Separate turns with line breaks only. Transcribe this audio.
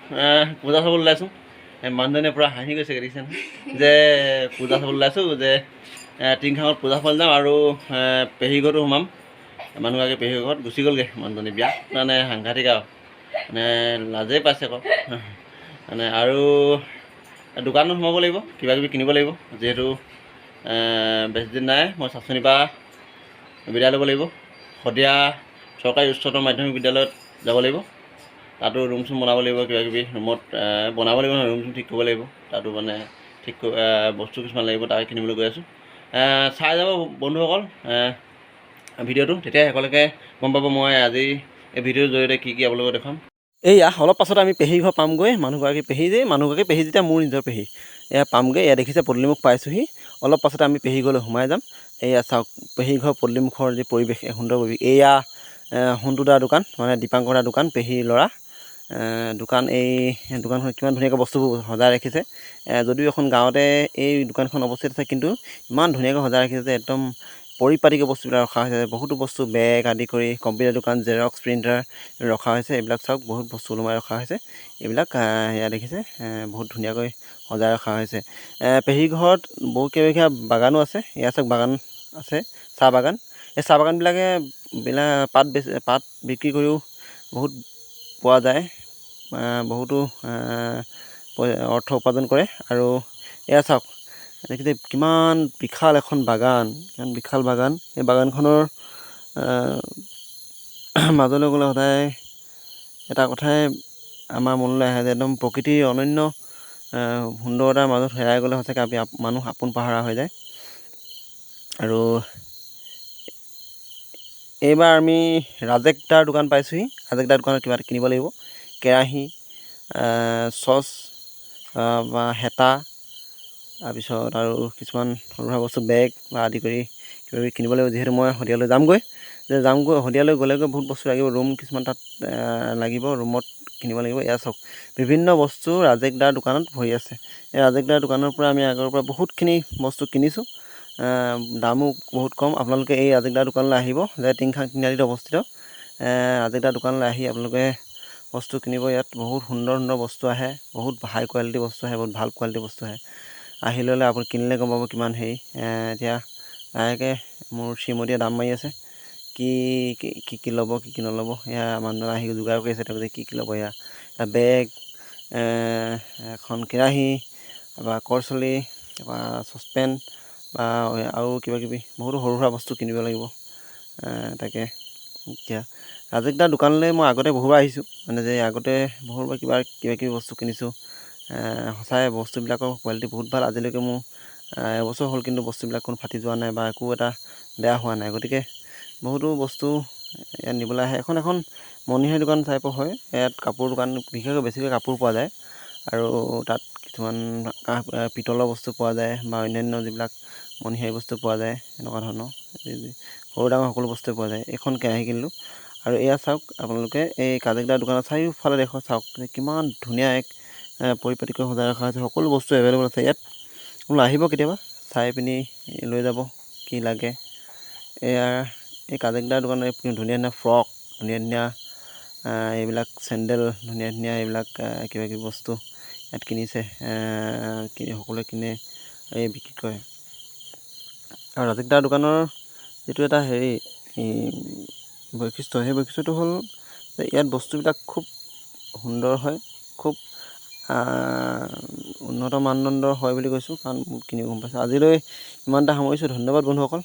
পূজা চাবলৈ ওলাইছোঁ। মানুহজনে পূৰা হাঁহি গৈছে, দেখিছে নহয় যে পূজা চাবলৈ ওলাইছোঁ যে টিংখাঙত পূজা চাবলৈ যাম আৰু পেহী ঘৰতো সোমাম। মানুহগৰাকী পেহী ঘৰত গুচি গ'লগৈ। মানুহজনী বিয়া মানে সাংঘাতিক আৰু মানে লাজেই পাইছে আকৌ মানে। আৰু দোকানত সোমাব লাগিব, কিবা কিবি কিনিব লাগিব, যিহেতু বেছি দিন নাই, মই চাচনিৰ পৰা বিদায় ল'ব লাগিব। শদিয়া চৰকাৰী উচ্চতৰ মাধ্যমিক বিদ্যালয়ত যাব লাগিব। তাতো ৰুম চুম বনাব লাগিব, কিবা কিবি ৰুমত বনাব লাগিব নহয়, ৰুম চুম ঠিক কৰিব লাগিব। তাতো মানে ঠিক বস্তু কিছুমান লাগিব, তাকে কিনিবলৈ গৈ আছোঁ। চাই যাব বন্ধুসকল ভিডিঅ'টো, তেতিয়া সকলোকে গম পাব মই আজি এই ভিডিঅ'ৰ জৰিয়তে কি কি আপোনালোকক দেখুৱাম। এইয়া অলপ পাছত আমি পেহী ঘৰ পামগৈ। মানুহগৰাকী পেহী যে, মানুহগৰাকী পেহী যেতিয়া মোৰ নিজৰ পেহী, এয়া পামগৈ। এয়া দেখিছে, পদূলিমুখ পাইছোঁহি। অলপ পাছতে আমি পেহী ঘৰলৈ সোমাই যাম। এয়া চাওক, পেহী ঘৰ পদূলিমুখৰ যি পৰিৱেশ, এক সুন্দৰ পৰিৱেশ। এয়া সোণটোদাৰ দোকান, মানে দীপাংকৰ দাৰ দোকান, পেহীৰ ল'ৰা দোকান। এই দোকানখন কিমান ধুনীয়াকৈ বস্তুবোৰ সজাই ৰাখিছে। যদিও এখন গাঁৱতে এই দোকানখন অৱস্থিত আছে, কিন্তু ইমান ধুনীয়াকৈ সজাই ৰাখিছে যে একদম পৰিপাটিকৈ বস্তুবিলাক ৰখা হৈছে। বহুতো বস্তু, বেগ আদি কৰি কম্পিউটাৰ দোকান, জেৰক্স, প্ৰিণ্টাৰ ৰখা হৈছে। এইবিলাক চাওক, বহুত বস্তু ওলোমাই ৰখা হৈছে এইবিলাক। এয়া দেখিছে, বহুত ধুনীয়াকৈ সজাই ৰখা হৈছে। পেহী ঘৰত বহুত কেইবিঘা বাগানো আছে। এয়া চাওক, বাগান আছে, চাহ বাগান। এই চাহ বাগানবিলাকে বিলাক পাত বেচি, পাত বিক্ৰী কৰিও বহুত পোৱা যায়, বহুতো অৰ্থ উপাৰ্জন কৰে। আৰু এয়া চাওক, দেখিছে কিমান বিশাল এখন বাগান, কিমান বিশাল বাগান। এই বাগানখনৰ মাজলৈ গ'লে সদায় এটা কথাই আমাৰ মনলৈ আহে যে একদম প্ৰকৃতিৰ অনন্য সুন্দৰতাৰ মাজত হেৰাই গ'লে সঁচাকৈ আমি মানুহ আপোন পাহৰা হৈ যায়। আৰু এইবাৰ আমি ৰাজেক দাৰ দোকান পাইছোঁহি। ৰাজেক দাৰ দোকানত কিবা এটা কিনিব লাগিব, কেৰাহী, চচ বা হেতা, তাৰপিছত আৰু কিছুমান সৰু সুৰা বস্তু, বেগ বা আদি কৰি কিবা কিবি কিনিব লাগিব। যিহেতু মই শদিয়ালৈ যামগৈ, যে যামগৈ, শদিয়ালৈ গ'লেগৈ বহুত বস্তু লাগিব। ৰুম কিছুমান তাত লাগিব, ৰুমত কিনিব লাগিব। এয়া চাওক, বিভিন্ন বস্তু ৰাজেক দাৰ দোকানত ভৰি আছে। এই ৰাজেক দাৰ দোকানৰ পৰা আমি আগৰ পৰা বহুতখিনি বস্তু কিনিছোঁ, দামো বহুত কম। আপোনালোকে এই ৰাজেক দাৰ দোকানলৈ আহিব যে টিংখাং তিনিআলিত অৱস্থিত ৰাজেক দাৰ দোকানলৈ আহি আপোনালোকে বস্তু কিনিব। ইয়াত বহুত সুন্দৰ সুন্দৰ বস্তু আহে, বহুত হাই কোৱালিটি বস্তু আহে, বহুত ভাল কোৱালিটি বস্তু আহে। আহি ল'লে আপুনি কিনিলে গম পাব কিমান হেৰি। এতিয়া লাহেকৈ মোৰ শ্ৰীমতীয়ে দাম মাৰি আছে, কি কি কি ল'ব, কি কি নল'ব। এয়া মানুহজন আহি যোগাৰ কৰি আছে তেওঁ কি কি ল'ব। এয়া বেগ, এখন কেৰাহী বা কৰচলি বা চচপেন বা আৰু কিবা কিবি বহুতো সৰু সুৰা বস্তু কিনিব লাগিব। তাকে এতিয়া ৰাজেক দাৰ দোকানলৈ মই আগতে বহুবাৰ আহিছোঁ, মানে যে আগতে বহুবাৰ কিবা কিবা কিবি বস্তু কিনিছোঁ। সঁচাই বস্তুবিলাকৰ কোৱালিটি বহুত ভাল। আজিলৈকে মোৰ এবছৰ হ'ল, কিন্তু বস্তুবিলাক কোনো ফাটি যোৱা নাই বা একো এটা বেয়া হোৱা নাই। গতিকে বহুতো বস্তু ইয়াত নিবলৈ আহে। এখন এখন মণিহাৰী দোকান টাইপৰ হয়। ইয়াত কাপোৰ দোকান, বিশেষকৈ বেছিকৈ কাপোৰ পোৱা যায় আৰু তাত কিছুমান কাঁহ পিতলৰ বস্তু পোৱা যায় বা অন্যান্য যিবিলাক মণিহাৰী বস্তু পোৱা যায়, এনেকুৱা ধৰণৰ সৰু ডাঙৰ সকলো বস্তুৱে পোৱা যায়। এইখন কেৰাহী কিনিলোঁ। আৰু এয়া চাওক আপোনালোকে, এই কাজেকদাৰ দোকানৰ চাৰিওফালে দেখক, চাওক কিমান ধুনীয়া এক পৰিপাটিকৈ সজাই ৰখা হৈছে। সকলো বস্তু এভেইলেবল আছে ইয়াত। বোলো আহিব কেতিয়াবা, চাই পিনি লৈ যাব কি লাগে। এয়া এই কাজেকদাৰ দোকানত ধুনীয়া ধুনীয়া ফ্ৰক, ধুনীয়া ধুনীয়া এইবিলাক চেণ্ডেল, ধুনীয়া ধুনীয়া এইবিলাক কিবা কিবি বস্তু ইয়াত কিনিছে, সকলোৱে কিনে, এই বিক্ৰী কৰে। আৰু ৰাজেকদাৰ দোকানৰ যিটো এটা হেৰি বৈশিষ্ট্য, সেই বৈশিষ্ট্যটো হ'ল যে ইয়াত বস্তুবিলাক খুব সুন্দৰ হয়, খুব উন্নত মানদণ্ডৰ হয় বুলি কৈছোঁ, কাৰণ কিনি গম পাইছোঁ। আজিলৈ ইমানতে সামৰিছোঁ। ধন্যবাদ বন্ধুসকল।